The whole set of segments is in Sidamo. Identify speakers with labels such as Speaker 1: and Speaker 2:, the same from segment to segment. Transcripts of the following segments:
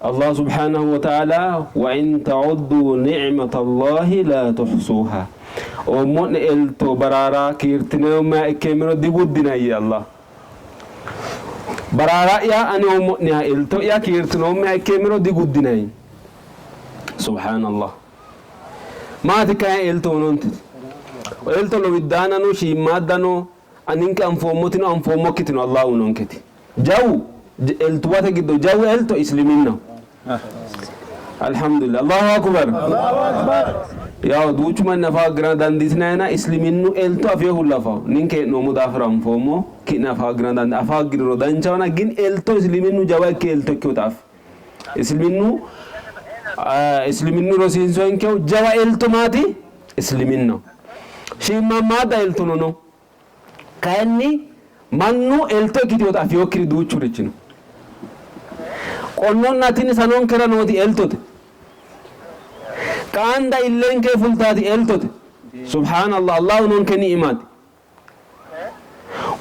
Speaker 1: Allah subhanahu wa ta'ala wa in ta'uddu ni'matallahi la tuhsuha. Oommo'ne elto baraara kiirtineemmoha ikkeemmero diguddinayye Allah. Baraara'ya ani oommo'neha elto'ya kiirtinoommeha ikkeemmero diguddinay. Subhanallah. Maati kayi elto unontiti. Elto lowiddaanano shiimmaaddano ninke anfoommotino anfoommokkitino Allah unonketi. Jawu eltuwate giddo jawu elto isliminnaho. Alhamdulillah. Allahu akbar. Yaw duuchu manni afa gira dandiitinayina isliminnu elto afeehulla afawo. Ninke hee'noommo daafira anfoommo. Ki'ne afa gira dandi afa giriro danchahona gin elto isliminnu jawa ikke elto ikkinota afi. Isliminnu isliminnu rosiinsoyinkehu jawa elto maati? Isliminnaho. Shiimmammaadda eltono no. Kayinni mannu elto ikkitinota afinokkiri duuchurichi no. Qonnonna tini sanonkera nooti eltote. Qaanda illenke fultaati eltote. Subhaanallah Allah uyinonke ni'imaati.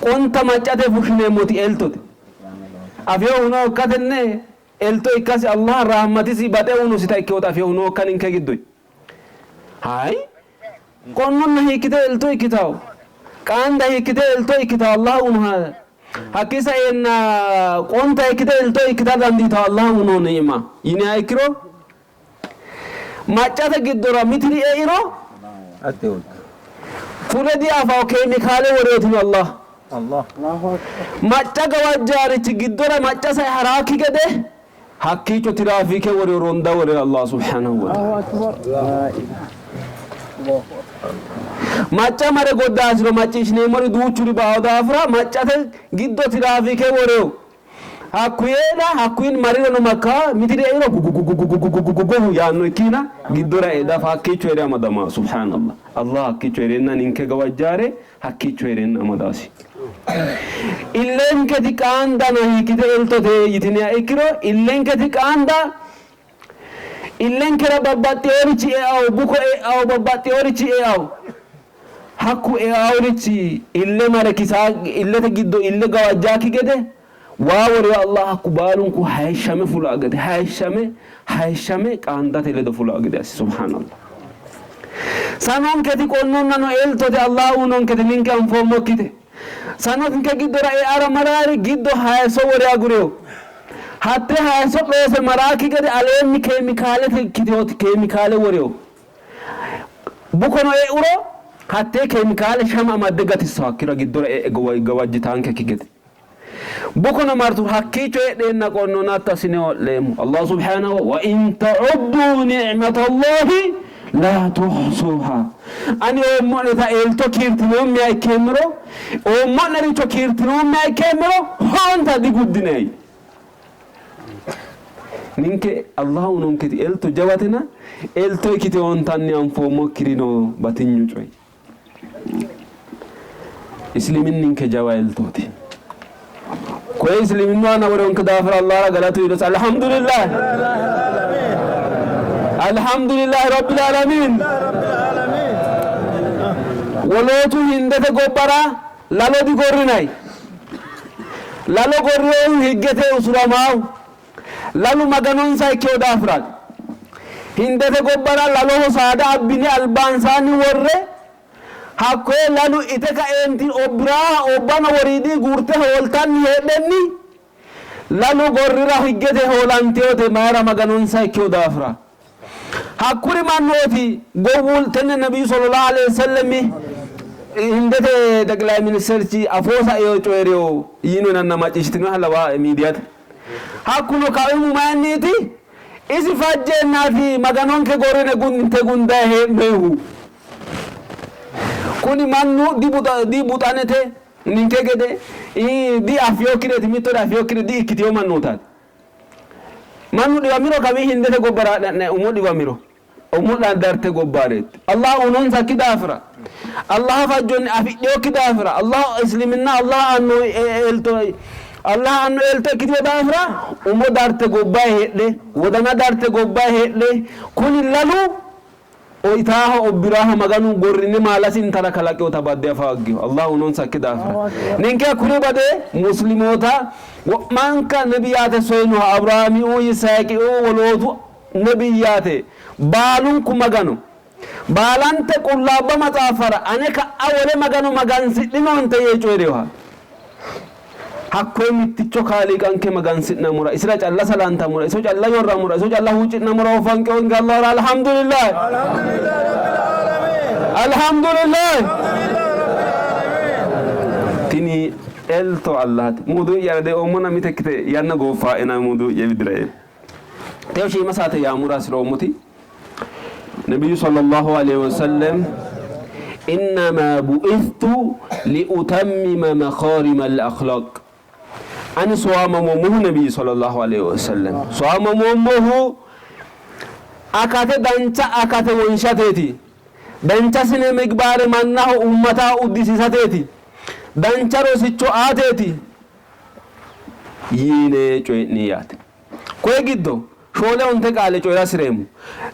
Speaker 1: Qonta maccate fushshineemmoti eltote. Afinohu nookka tenne elto ikkasi Allah rahmatisi baxe uyinosita ikkinota afinohu nookka ninke giddoyi? Hayi qonnonna hiikkite elto ikkitawo? Qaanda hiikkite elto ikkitawo? Allah uyinoha hakkii saeenna qonta hiikkite elto ikkita dandiitawo? Allah uyino ni'ima yiniha ikkiro maccate giddora mitiri eiro fule diafawo keemikaale woreetino Allah. Macca gawajjaarichi giddora macca sae haraakki gede Hakkiicho tiraafiike woreo ronda woreo Allah subhanahu wa ta'ala. Macca mare goddaasiro macciishshineemmori duuchuri bao daafira maccate giddo tiraafiike woreo. Hakkuyeena hakkuyin marirono makka mitiri eiro gugugugugugugugugugu yaanno ikkiina giddora e dafa hakkiicho hee're amadama. Subhanallah. Allah hakkiicho hee'reenna ninke gawajjaare hakkiicho hee'reenna amadasi. Illenketi qaandano hiikkite eltote yitiniha ikkiro, illenketi qaanda illenkera babbaxxinorichi eao, buko eao, babbaxxinorichi eao. Hakku eaorichi ille mare kisa illete giddo ille gawajjaakki gede waa woriyo Allah hakku baalunku hayishshame fulaa gede hayishshame hayishshame qaandate ledo fulaa gede assi. Subhaanallah. Sanonketi qonnonnano eltote Allah uyinonkete ninke anfoommokkite. Sanonke giddora eara maraari giddo hayisso wore agurino. Hatte hayisso dhoose maraakki gede aleenni keemikaalete ikkitinoti keemikaale worino. Bukono e'uro hattee keemikaale shama amadde gatissanno hakkira giddora e'e gawajjitaankekki gede. Bukono martu hakkiicho heedheenna qonnona hatto assine ho'leemmo. Allah subhanahu wa in ta'uddu ni'matallahi la tuhsuha. Ani oommo'neta elto kiirtinoommeha ikkeemmero, oommo'nericho kiirtinoommeha ikkeemmero horonta diguddinanni. Ninke Allah uyinonketi elto jawatena elto ikkite hontanni anfoommokkiri no batinyu coyi. Isiliminninke jawa eltooti. Koye isiliminnu aana woronke daafira Allahra galatu iillosi. Alhamdulillah. Alhamdulillah Rabbil Alamin. Wolootu Hindete gobbara lalo digorrinay. Lalo gorrinohu higgete usuramaahu. Lalu maganonsa ikkino daafiraati. Hindete gobbara laloho saada abbine albansaanni worre hakkoye lalu ite kaeenti obbiraa obbano woriidi guurte hooltanni heedhenni lalu gorrira higgete hoolantinote mayira maganonsa ikkino daafira. Hakkuri mannooti gowwul tenne Nabiyyu sallallahu aleyhi wasallami Hindete xeqilayi ministerchi afoo sae coyi'rino yiino yinanna macciishshitinoha lawa miidiyate. Hakkuno kaimu mayinniiti? Isi fajjeennaati Maganonke gorrine gunte gundayi hee'noyihu. Kuni mannu dibuxanete ninke gede diafinokkireeti, mittore affinokkireeti, di''ikkitino mannootaati. Mannu dhiwamiro kawii Hindete gobbara hadha'ne umo dhiwamiro umo darte gobbareetti. Allah uyinonsakki daafira, Allah fajjonni afidhinokki daafira, Allah isliminna Allah aanno elto Allah aanno elto ikkitino daafira umo darte gobbayi heedhe, wodana darte gobbayi heedhe, kuni lalu Itaaho obbiraaho Maganu gorrine maalasi intara kalaqinota badde afa hoggino. Allah uyinonsakki daafira. Ninke hakkuri bade muslimoota wo'manka nebiyaate soyinoha Abiraamiuu, Yisihaaqiuu, wolootu nebiyaate baalunku Magano baalante qullaabba maxaaffara ane ka'a wole magano magansidhinoonte yee coyi'rinoha hakkoye mitticho Kaaliiqanke magansi'nammora, isira calla salaantammora, iso calla yorrammora, iso calla huucci'nammora ofanqewonke Allahura alhamdulillah. Alhamdulillah. Tini elto Allahati. Muudu'yara deoommona mitekkite yanna gooffaena muudu'ye widira ee. Teyo shiima saate yaamura hasi'roommoti Nabiyyu sallallahu alaihi wasallam innama bu'ithtu liutammima makaarima al-akhlaq. Ani sowaamamoommohu Nabiyyu sallallahu alaihi wasallam sowaamamoommohu akate dancha akate wonshateeti. Dancha sine migbaare mannaho ummataho uddisiisateeti. Dancha rosicho aateeti yiine coyi'ni yaate. Koye giddo shoole onte qaale coyi'ra hasi'reemmo.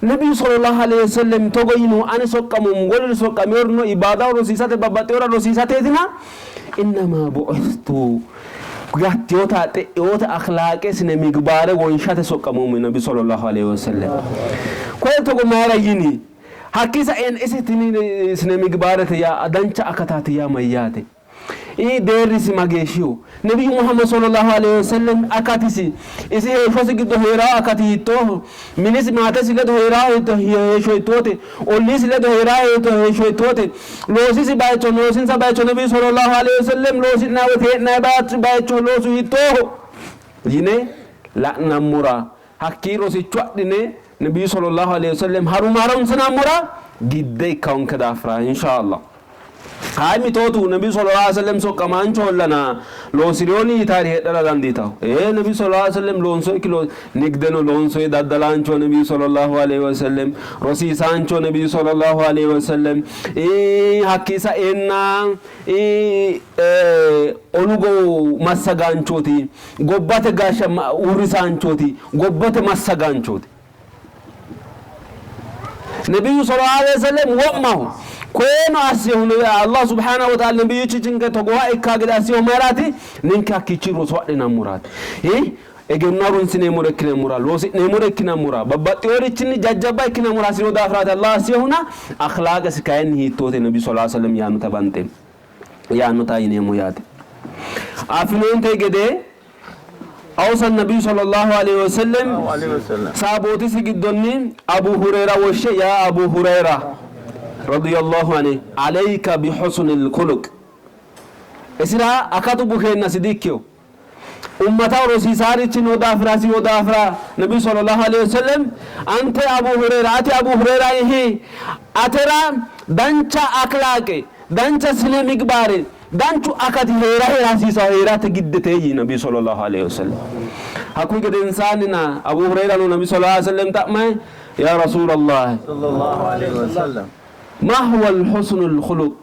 Speaker 1: Nabiyyu sallallahu aleyhi wasallam togo yiino, Ani soqqamoommo, woluri soqqamiyorino ibaadaho rosiisate babbaxxewora rosiisateetina, innama bu'ithtu gattinota xe'inota akhlaaqe sine migbaare wonshate soqqamoommo yiino Nabiyyu sallallahu aleyhi wasallam. Koye togo mayira yini? Hakkii saen isi tini sine migbaarete yaa dancha akataati yaa mayyaate? I deerrisi mageeshshiho? Nabiyyu Muhammad sallallahu aleyhi wasallam akatisi, isi heeshshosi giddo hee'ranno akati hiittooho? Minisi maatesi ledo hee'ranno heeshsho hiittoote? Olliisi ledo hee'ranno heeshsho hiittoote? Loosisi bayicho, loosinsa bayicho Nabiyyu sallallahu aleyhi wasallam loosi'nanni woyte hee'nanni bayicho loosu hiittooho? Yine la'nammora hakkii rosicho adhine Nabiyyu sallallahu aleyhi wasallam haruma harunsinammora gidde ikkawonke daafira inshallah. Kayi mitootu Nebiyu sallallahu alaihi wasallam soqqamaanchohollana loosi'riyoni yitaari heedhara dandiitanno. Ee, Nebiyu sallallahu alaihi wasallam loonsoyikki nigdeno loonsoyi daddalaancho Nebiyu sallallahu alaihi wasallam, rosiisaancho Nebiyu sallallahu alaihi wasallam, hakkii saeenna olu massagaanchooti, gobbate gashsha uurrisaanchooti, gobbate massagaanchooti. Nabiyyu sallallahu alaihi wasallam wo'maho. Koyeeno assihu Allah subhanahu wa ta'ala nabiyyichichinke togooha ikka gede assihu mayiraati? Ninke hakkiichi roso adhinammoraati. Egenno harunsineemmore ikkinammora, loosi'neemmore ikkinammora, babbaxxeyorichinni jajjabba ikkinammora hasirino daafiraati Allah assihuna. Akhlaaqesi kayinni hiittoote Nabiyyu sallallahu alaihi wasallam yaannota banxeemmo yaannota yineemmo yaate. Affinoonte gede Awsa Nabiyyu sallallahu alaihi wasallam saabootisi giddonni Abu Hurayra woshshe yaa Abu Hurayra radiyallahu anhu alayka bi husnil khuluq isira akatu busheennasi dikkino ummata rosiisaarichi noo daafira hasi'rino daafira Nabiyyu sallallahu alaihi wasallam ante Abu Hurayra ati Abu Hurayra ihi atera dancha akhlaaqe dancha sine migbaare Danchu akati hee'rahera hasiisanno, hee'rate giddete yii Nabiyu sallallahu aleyhi wasallam. Hakkuyi gedensaannina Abu Hureyrano Nabi sallallahu aleyhi wasallam xa'mayi, Yaa Rasuulallahi,
Speaker 2: Sallallahu aleyhi wasallam.
Speaker 1: Ma huwa al-husnul khuluq?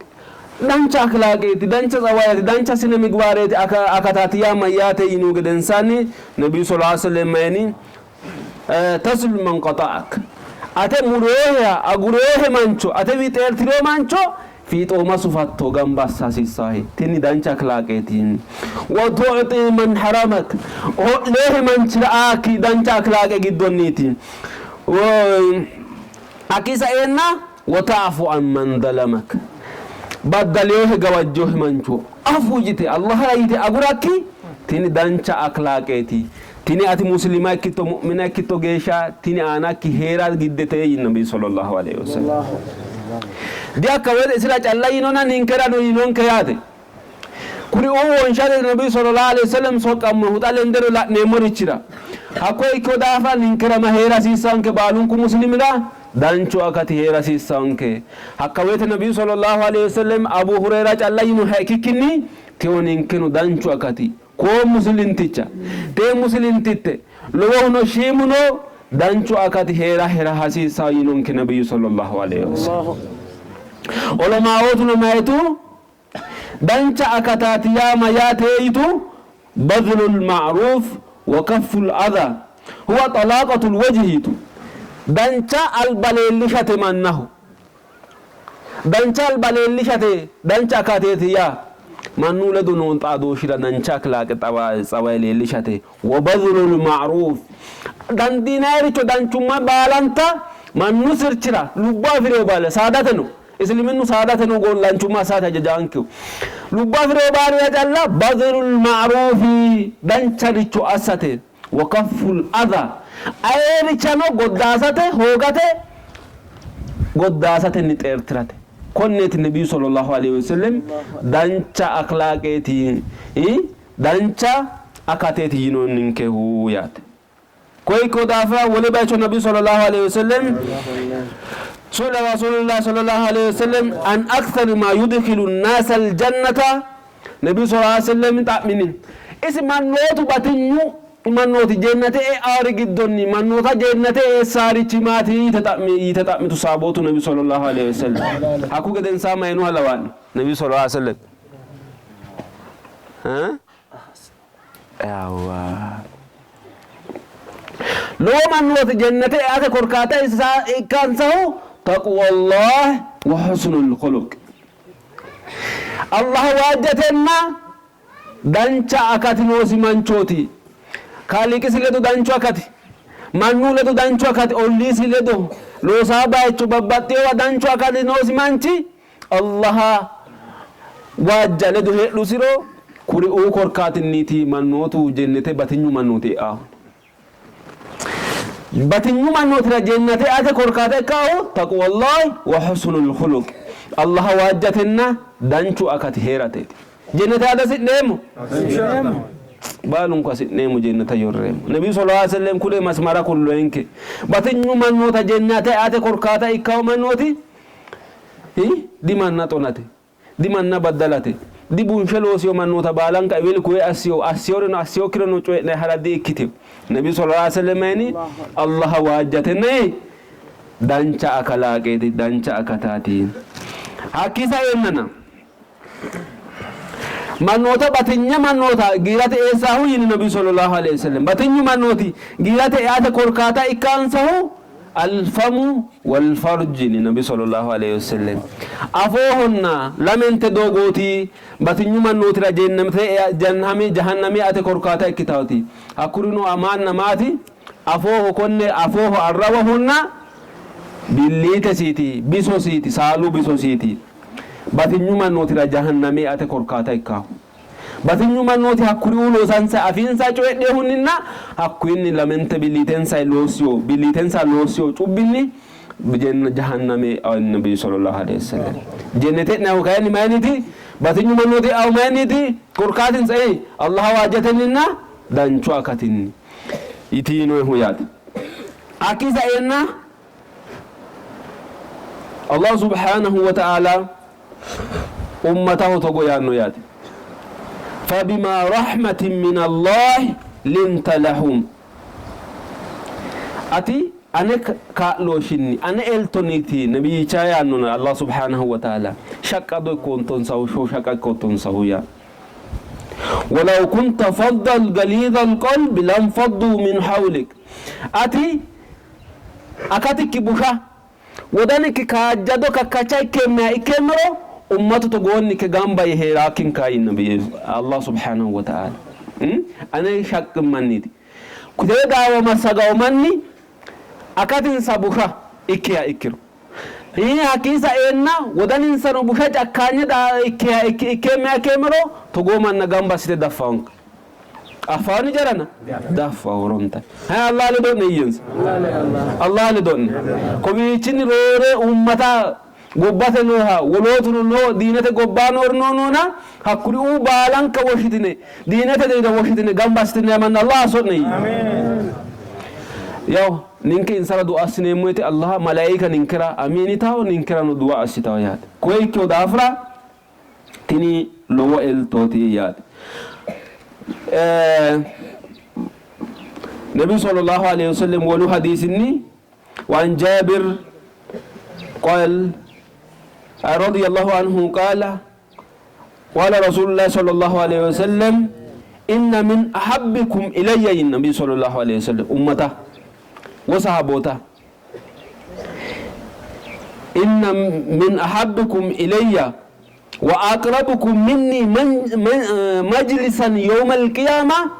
Speaker 1: Dancha akhlaaqeeti, dancha tsawayeeti, dancha sine migwaareeti akataati yaa mayyaate yinihu gedensaanni Nabiyu sallallahu aleyhi wasallam mayini, Tasil man qata'ak. Ate murooheha aguroohe mancho, atewi xeerti'rino mancho fiixooma sufatto gamba assa hasiissaahe. Tini dancha akhlaaqeeti. Wa tu'xi man haramak. Ho'loohe manchira aakki dancha akhlaaqe giddonniiti. Hakkii saeenna wa ta'fu an man zalamak. Baddaliyoohe gawajjoohe mancho afu yite Allahara yite agurakki tini dancha akhlaaqeeti. Tini ati muslima ikkitto mu'mina ikkitto geeshsha tini aanakki hee'ra giddete yiino Nabi sallallahu alaihi wasallam. Dihakka woyte isira calla yiinona ninkerano yiinonke yaate. Kuriuu wonshate Nabi sallallahu alaihi wasallam soqqammohu xa lendeno la'neemmorichira. Hakko ikkino daafira ninkera ma hee'ra hasiissanke baalunku muslimira danchu akati hee'ra hasiissanke. Hakka woyte Nabi sallallahu alaihi wasallam Abu Hurayra calla yiinoha ikkikkinni teyo ninkeno danchu akati Koo musilinticha, tee musilintitte, lowohuno shiimuno danchu akati hee'rahera hasiissanno yiinonke Nabiyyu sallallahu aleyhi wasallam. Olamaawootuno mayitu? Dancha akataati yaa mayyaate yitu? Badlul ma'ruuf wa kafful adha huwa xalaaqatul wajhi yitu. Dancha alba leellishate mannaho. Dancha alba leellishate dancha akateeti yaa mannu ledo noo xaadooshshira dancha akhlaaqe tsawaye leellishate. Wa bazlul ma'ruuf dandiinayiricho danchumma baalanta mannu sirchira lubbo afi'reyo baala saadateno isliminnu saadateno goollanchumma assate hajajaankeho. Lubbo afi'reyo baalira calla bazlul ma'ruufi dancharicho assate. Wa kafful adha ayeerichano goddaasate hoogate goddaasatenni xeertirate. Konneeti Nabiyyu sallallahu aleyhi wasallam dancha akhlaaqeeti dancha akateeti yinoonninkehu yaate. Koye ikkino daafira wole bayicho Nabiyyu sallallahu aleyhi wasallam su'ila Rasuulullah sallallahu aleyhi wasallam an akthari ma yudkhilu an-naasa al-jannata Nebiyu sallallahu aleyhi wa sallam xa'mini. Isi mannootu batinyu mannooti jennate e'aari giddonni mannoota jennate eessaarichi maati yite xa'mi yite xa'mitu saabootu Nebiyu sallallahu aleyhi wa sallam. Hakku gedensaa mayinoha lawaa'ne Nebiyu sallallahu aleyhi wa sallam? Yawwa. Lowo mannooti jennate eate korkaata ikkansahu taqwallah wa husnul khuluq. Allah waajjatenna dancha akati noosi manchooti. Kaaliiqisi ledo danchu akati, mannu ledo danchu akati, olliisi ledo, loosaa bayicho babbaxxinowa danchu akati noosi manchi Allaha waajja ledo heedhusiro kuriuu korkaatinniiti mannootu jennete batinyu mannooti e'aahu. Batinyu mannootira jennate eate korkaata ikkaahu taqwallahi wa husnul khuluq Allaha waajjatenna danchu akati hee'rateeti. Jennate eate hasi'neemmo? Baalunku hasi'neemmo jennata yorreemmo. Nebiyu sallallahu alaihi wasallam kule masmara kulloyenke. Batinyu mannoota jennate eate korkaata ikkawo mannooti Dimanna xonate, dimanna baddalate, dibunshe loosiyo mannoota baalanka eweli kuwe assiyo, assiyoreno assiyokkireno coyi'nanni hara di''ikkitino. Nebiyu sallallahu alaihi wasallam mayini? Allaha waajjatenna dancha akalaaqeeti, dancha akataati. Hakkii saeennana mannoota batinye mannoota giirate eessaahu yini Nabiyu sallallahu alaihi wasallam. Batinyu mannooti giirate eate korkaata ikkaansahu Alfamu walfarju yini Nabi sallallahu alaihi wasallam. Afoohonna lamente doogooti batinyu mannootira jeennamte jannami jahannami eate korkaata ikkitaati. Hakkurino maanna maati? Afooho konne afooho arrawahonna billiitesiiti, bisosiiti, saalu bisosiiti. Batinyu mannootira jahannami eate korkaata ikkaahu. Batinyu mannooti hakkuriuu loosansa afiinsa coyidhehunninna hakkuyinni lamente billiitensa loossiyo billiitensa loossiyo cubbinni jahanname e'anno Nabiyyu sallallahu aleyhi wasallam. Jennete e'nannihu kayinni mayinniiti? Batinyu mannooti e'annohu mayinniiti? Korkaatinsa ee Allaha waajjatenninna danchu akatinni yitinohu yaate. Hakkii saeenna Allah subhaanahu wa ta'aala ummataho togo yaanno yaate. Fabima rahmatin min Allahi linta lahum. Ati ane kaa'looshshinni ane eltonniiti nabiyyicha yaannona Allah subhaanahu wa ta'aala shaqqado ikkoottonsahu shooshaqa ikkoottonsahu yaa. Walaw kunta faddan galiidhal qalbi lanfadduu min hawlik. Ati akatikki busha, wodanikki kaajjado kakkacha ikkeemmeha ikkeemmero ummatu togoonni ikke gamba yee hee'raakkinka yiino Allah subhaanahu wa ta'aala. Ane shaqqimmanniiti. Kutee daawa massagawo manni akatinsa busha ikkiha ikkiro. Hakkii saeenna wodaninsano busha cakkaanye ikkiha ikkeemmeha ikkeemmero togoo manna gamba assite daffawonka. Affaani jarana daffa horonta. Hay Allah ledo'ne yiyyensa. Allah ledo'ne. Kowiichinni roore ummata gobbate nooha wolootuno noo diinete gobbaa noorino noona hakkuriuu baalanka woshshitine diinete deida woshshitine gamba assitine manna Allah asso'ne yiyye. Yaw ninke insara du'a assineemmo woyte Allah malaika ninkera amiin yitawo ninkerano du'a assitawo yaate. Koye ikkino daafira Tini lowo eltooti yaate. Nebiyu sallallahu alayhi wasallam wolu hadiisinni waan Jaabir qaal radiyallahu anhu qaala qaala Rasuulullah sallallahu alayhi wasallam inna min ahabbikum ilayya yin Nabiyu sallallahu alayhi wasallam ummata wa sahaboota. Inna min ahabbikum ilayya wa aqrabukum minni majlisan yawmal qiyaama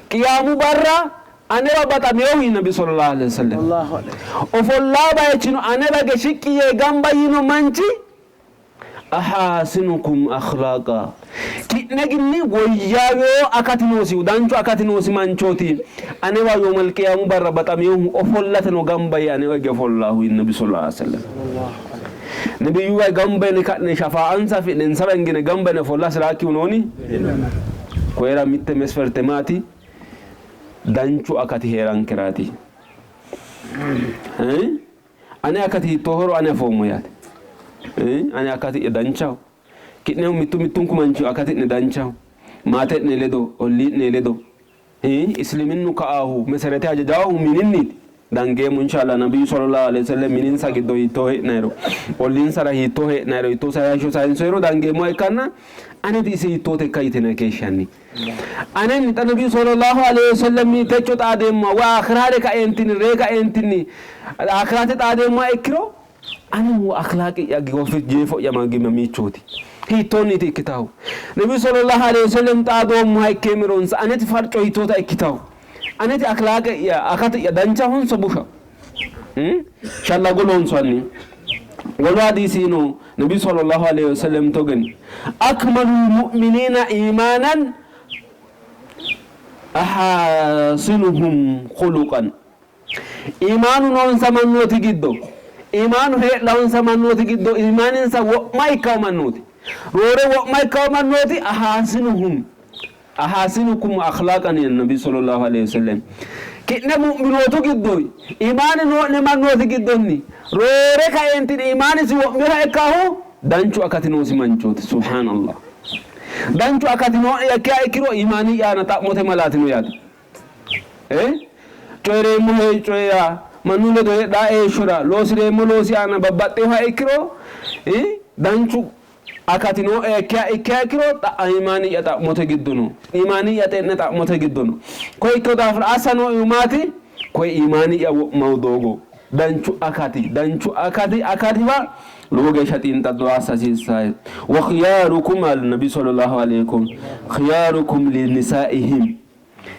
Speaker 1: qiyaamu barra anera baxaminohu yii Nabi sallallahu alaihi wasallam. Ofollaa bayichino anera ge shiqqi yee gamba yiino manchi ahaasinukum akhlaaqa ki'ne ginni woyyaaweo akati noosihu danchu akati noosi manchooti anewa yawmal qiyaamu barra baxaminohu ofollateno gamba yee anewa hige ofollaahu yii Nabi sallallahu alaihi wasallam. Nabiyyu gamba yine ka'ne shafaa'ansa afi'ne insawa hingine gamba yine ofolla hasi'raakkihu nooni? Koyera mitte mesferte maati? Danchu akati hee'rankeraati. Ane akati hiittoohoro ane afoommo yaate. Ane akati'ya danchaho. Ki'nehu mittu mittunku manchihu akati'ne danchaho. Maate'ne ledo, ollii'ne ledo. Isliminnu ka'aahu meserete hajajaahu mininniiti. Dangeemmo inshallah Nabiyyu sallallahu alaihi wasallam mininsa giddo hiittoo hee'nayiro, olliinsara hiittoo hee'nayiro, hiittoo heeshsho sayinsoyiro dangeemmoha ikkanna aneti ise hiittoote ikka yitine keeshshanni. Anenni xa Nabiyyu sallallahu alaihi wasallam techo xaadeemmoha woy aakhiraare kaeentinni ree kaeentinni aakhiraate xaadeemmoha ikkiro anihu akhlaaqi'ya jeefo'ya mamiichooti? Hiittoonniiti ikkitahu? Nabiyyu sallallahu alaihi wasallam xaadoommoha ikkeemironsa aneti farco hiittoota ikkitahu? Aneti akhlaaqi'ya akati'ya danchahonso bushaho? Shallago loonsoonni. Wolu hadiisino Nabiyyu sallallahu alaihi wasallam togeni akmalul mu'miniina iimaanan ahaasinuhum khuluqan. Iimaanu noonsa mannooti giddo, iimaanu hee'laonsa mannooti giddo iimaaninsa wo'ma ikkawo mannooti, roore wo'ma ikkawo mannooti ahaasinuhum ahaasinukum akhlaaqan yee Nabi sallallahu alaihi wasallam. Ki'ne mu'minootu giddo iimaani noo'ne mannooti giddonni roore kaeentinni iimaanisi wo'minoha ikkahu danchu akati noosi manchooti. Subhaanallah. Danchu akati noo'ne ikkiha ikkiro iimaani'ya aana xa'mote malaati no yaate. Coyi'reemmo coyira, mannu ledo heedhaa heeshshora, loosi'reemmo loosi aana babbaxxinoha ikkiro, danchu akati nooekkiha ikkiha ikkiro, xa iimaani'ya xa'mote giddo no. Iimaani'ya xe'ne xa'mote giddo no. Koye ikkino daafira assa nooehu maati? Koye iimaani'ya wo'mawo doogo, danchu akati, danchu akati akatiwa lowo geeshsha xiinxallo assa hasiissae. Wa khiyaarukum al nabi sallallahu alaykum khiyaarukum li nisaa'ihim.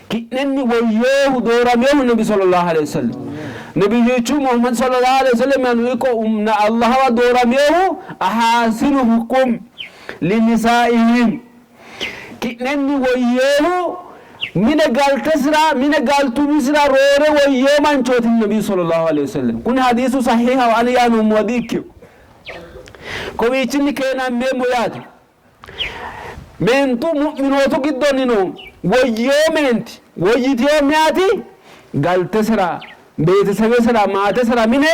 Speaker 1: Ki'nenni woyyoohu dooraminohu Nabi sallallahu alaihi wasallam. Nabiyyichu Muhammad sallallahu alaihi wasallam anu iko umna Allahawa dooraminohu ahaasinuhukum linisaa'ihim. Ki'nenni woyyoohu mine galtesira mine galtumisira roore woyyoo manchooti Nabi sallallahu alaihi wasallam. Kuni hadiisu sahihaho ani yaanummoha di''ikkino. Kowiichinni keenammeemmo yaate. Meentu mu'minootu giddonnino woyyino meenti, woyyitino meyaati galtesera, beetesebesera, maatesera mine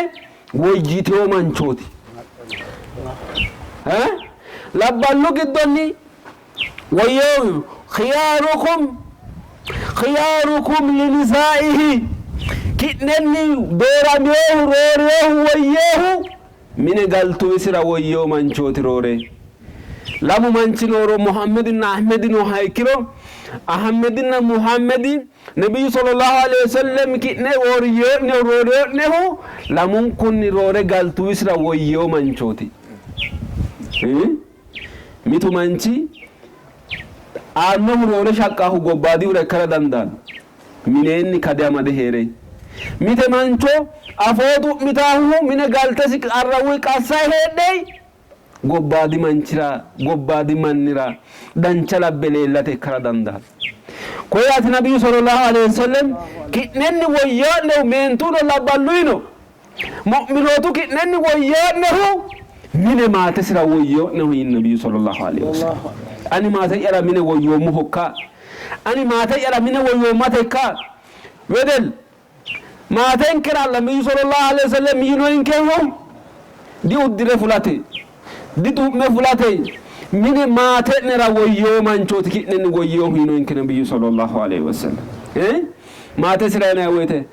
Speaker 1: woyyitino manchooti. Labballu giddonni woyyino khiyaarukum khiyaarukum linisaa'ihi ki'nenni dooraminohu roorinohu woyyinohu mine galtuwisira woyyino manchooti roore. Lamu manchi nooro Muhammedinna Ahmedi nooha ikkiro, Ahmedinna Muhammedi Nabiyyu sallallahu alaihi wasallam ki'ne wooryo'nehu rooryo'nehu lamunkunni roore galtuwisira woyyino manchooti. Mitu manchi aannohu roore shaqqahu gobbaadihura ikkara dandaanno. Mineenni kade amade hee're. Mite mancho afoo xu'mitaahu mine galtesi qarrawuy qassay heedhey gobbaadi manchira gobbaadi mannira dancha labbe leellate ikkara dandaanno. Koyraati Nabiyyu sallallahu alaihi wasallam ki'nenni woyyaa'nehu meentuno labballuyino mu'minootu ki'nenni woyyaa'nehu mine maatesira woyyo'nehu yiin Nabiyyu sallallahu alaihi wasallam. Ani maate'yara mine woyyoommohokka? Ani maate'yara mine woyyoommatekka? Wedell maatenkera Nabiyyu sallallahu alaihi wasallam yiinoinkehu diuddire fulate, dixu'me fulate, mine maate'nera woyyoo manchooti ki'nenni woyyoohu yiinoinke Nabiyyu sallallahu alaihi wasallam. Maatesira yinanni woyte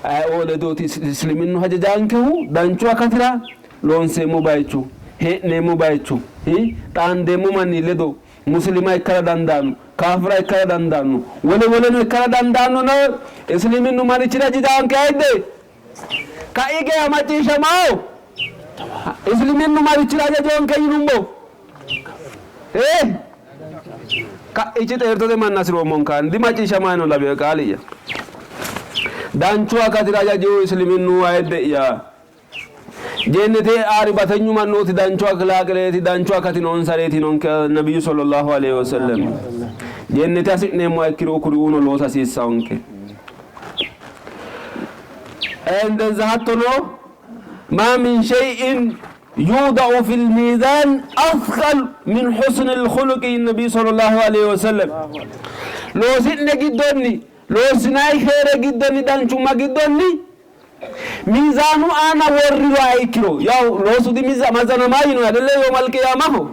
Speaker 1: ayeoo ledooti isliminnu hajajaankehu danchu akatira loonseemmo bayicho, hee'neemmo bayicho, xaandeemmo manni ledo muslima ikkara dandaanno, kaafira ikkara dandaanno, wole woleno ikkara dandaanno no isliminnu marichira jidaanke ayidde kai geya macciishshamawo. Isliminnu marichira hajajonke yinummo? Ee? Ka'ichi xeertote manna hasiroommonkanni dimacciishshamanni no lawiwe qaali'ya. Danchu akatira hajajihu isliminnu ayidde'ya. Jennete e'aari batinyu mannooti danchu akhlaaqireeti, danchu akati noonsareeti yinonke Nabiyyu sallallahu aleyhi wasallam. Jennete hasi'neemmoha ikkiro kuriuuno loosa hasiissawonke. Endeza hattono ma min shay'in yuda'u fil mizan athqal min husnil khuluqi Nabiy sallallahu aleyhi wasallam. Loosi'ne giddonni loosinayi keere giddonni danchumma giddonni Miizaanu aana worriroha ikkiro, yaw loosu dimazanamaa yino adelle yoomal qiyaamaho.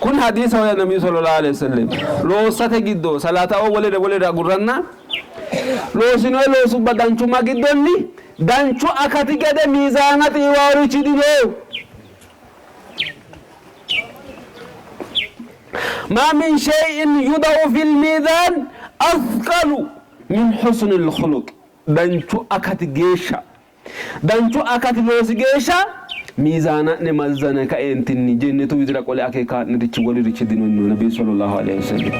Speaker 1: Kuni hadiisaho ya Nabiyu sallallahu alaihi wasallam. Loossate giddo salaatao wolere wolere agurranna loosinoe loosubba danchumma giddonni danchu akati gede miizaana xiiwaarichi dino. Ma min shay'in yuda'u fil miizaan athqalu min husnil khuluq danchu akati geeshsha danchu akati loosi geeshsha miizaana'ne mazzane kaeentinni jennetu widira qole akeekaa'nerichi wolirichi dino yino Nabiyu sallallahu alaihi wasallam.